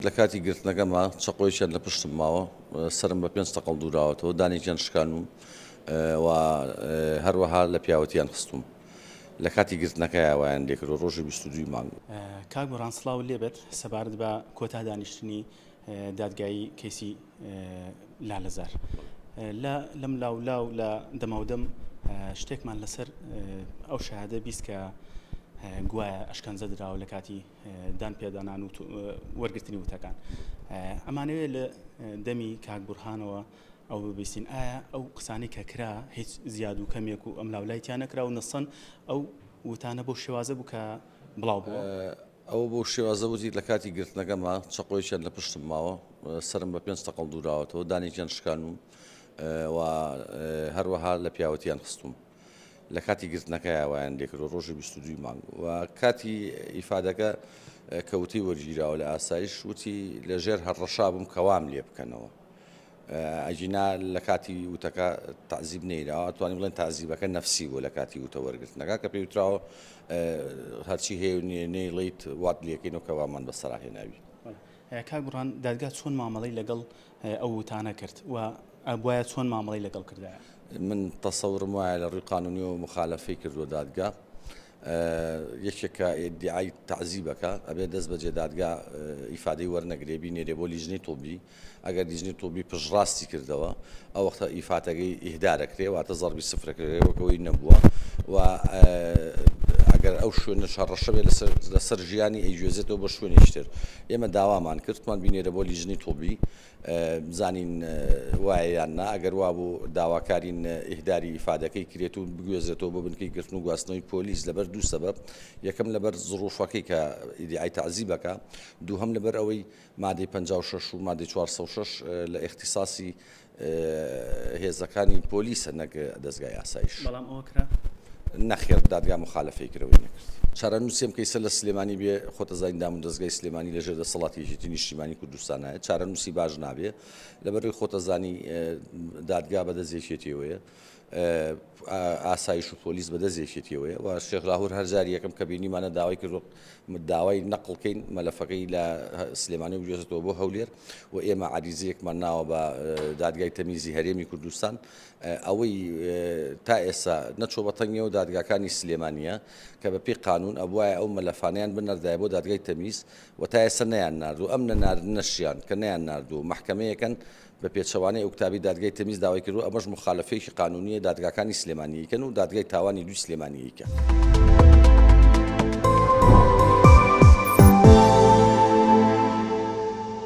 لە کاتی گرتنەکەما چەقۆیەکیان لە پشتم ماوە، سەرم بە پێنج تەقەڵ دووراوەتەوە، دانێکیان شکانووم و هەروەها لە پیاوەتیان خستووم. لە کاتی گرتنەکەیا وایان لێکردووە، ڕۆژی 22 ی مانگ. کاک گۆران سڵاوت لێبێت سەبارەت بە کۆتا دانیشتنی دادگایی کەیسی لالەزار لە لەم لاولاو لە دەماودەم شتێکمان لەسەر ئەو شەهادە 20 کە گوایە ئەشکەنجە دراوە لە کاتی دان پێدانان و وەرگرتنی وتەکان ئەمانەوێ لە دەمی کاک بورهانەوە ئەو ببیستین ئایا ئەو قسانەی کە کرا هیچ زیاد و کەمێک و ئەم لاولای تیا نەکرا و نەسەن ئەو وتانە بۆ شێوازە بوو کە بڵاو بووە؟ ئەوە بەو شێوازە وتی لە کاتی گرتنەکەما چەقۆیەکیان لە پشتم ماوە، سەرم بە پێنج تەقەڵ دووراوەتەوە، دانێکیان شکانووم و هەروەها لە پیاوەتیان خستووم. لە کاتی گرتنەکەیا وایان لێکردوە ڕۆژی 22 ی مانگ و کاتی ئیفادەکە کە وتەی وەرگیراوە لە ئاسایش وتی لە ژێر هەڕەشا بووم کە وام لێ بکەنەوە ئەگینا لە کاتی وتەکە تەعزیب نەیراوە ئەتوانین بڵێن تەعزیبەکە نەفسی بووە لە کاتی وتە وەرگرتنەکە کە پێی وتراوە هەرچی هەیە و نییە نەیڵێیت وات لێکەینەوە کە وامان بەسەرا هێناوی. کاک بڕان دادگا چۆن مامەڵەی لەگەڵ ئەو وتانە کرد و ئەبوایە چۆن مامەڵەی لەگەڵ کردایە؟ من تەسەورم وایە لە ڕووی قانونیەوە موخالەفەی کردووە دادگا یەکێک کە ئیدیعای تەعزیبەکە ئەبێ دەست بەجێ دادگا ئیفادەی وەرنەگرێ بینێرێ بۆ لیژنەی طوبی ئەگەر لیژنەی طوبی پشتڕاستی کردەوە ئەو وەختە ئیفاتەکەی ئیهدار ئەکرێ واتە زەڕبی سفر ئەکرێ وەک ئەوەی نەبووە و ئەگەر ئەو شوێنەش هەڕەشە بێ لەسەر لەسەر ژیانی ئەیگوێزێتەوە بۆ شوێنێکی تر ئێمە داوامان کرد وتمان بینێرە بۆ لیژنەی طوبی بزانین وایە یان نا، ئەگەر وابوو داواکارین ئیهداری ئیفادەکەی کرێت و بگوێزرێتەوە بۆ بنکەی گرتن و گواستنەوەی پۆلیس لەبەر دوو سەبەب، یەکەم لەبەر زڕوفەکەی کە ئیدیعای تەعزیبەکە، دووهەم لەبەر ئەوەی مادەی 56 و مادەی 406 لە ئیختیساسی هێزەکانی پۆلیسە نەک دەزگای ئاسایش. بەڵام ئەوە کرا؟ نەخێر دادگا موخالەفەی کرد ئەوەی نەکرد. چارەنووسی ئەم کەیسە لە سلێمانی بێ، خۆت ئەزانی دامودەزگای سلێمانی لەژێر دەسەڵاتی یەکێتی نیشتیمانی کوردستانایە، چارەنووسی باش نابێ، لەبەرئەوەی خۆت ئەزانی دادگا بەدەست یەکێتیەوەیە، ئاسایش و پۆلیس بەدەست یەکێتیەوەیە و شێخ لاهور هەر جاری یەکەم کە بینیمانە داوای کردووە داوای نەقڵ کەین مەلەفەکەی لە سلێمانی بگوێزێتەوە بۆ هەولێر و ئێمە عەریزەیەکمان ناوە بە دادگای تەمیزی هەرێمی کوردستان ئەوەی تا ئێستا نەچووە بە تەنگیەوە دادگاکانی سلێمانیە کە بە پێی قانون ئەبوایە ئەو مەلەفانەیان بنەردایە بۆ دادگای تەمیز و تا ئێستا نەیان ناردوو ئەم نەناردنەشیان کە نەیان ناردوو مەحکەمەیەکەن بە پێچەوانەی ئەو کتابی دادگای تەمیز داوای کردووە ئەمەش موخالەفەیەکی قانونیە دادگاکانی سلێمانی ئەیکەن و دادگای تاوانی دووی سلێمانی ئەیکا.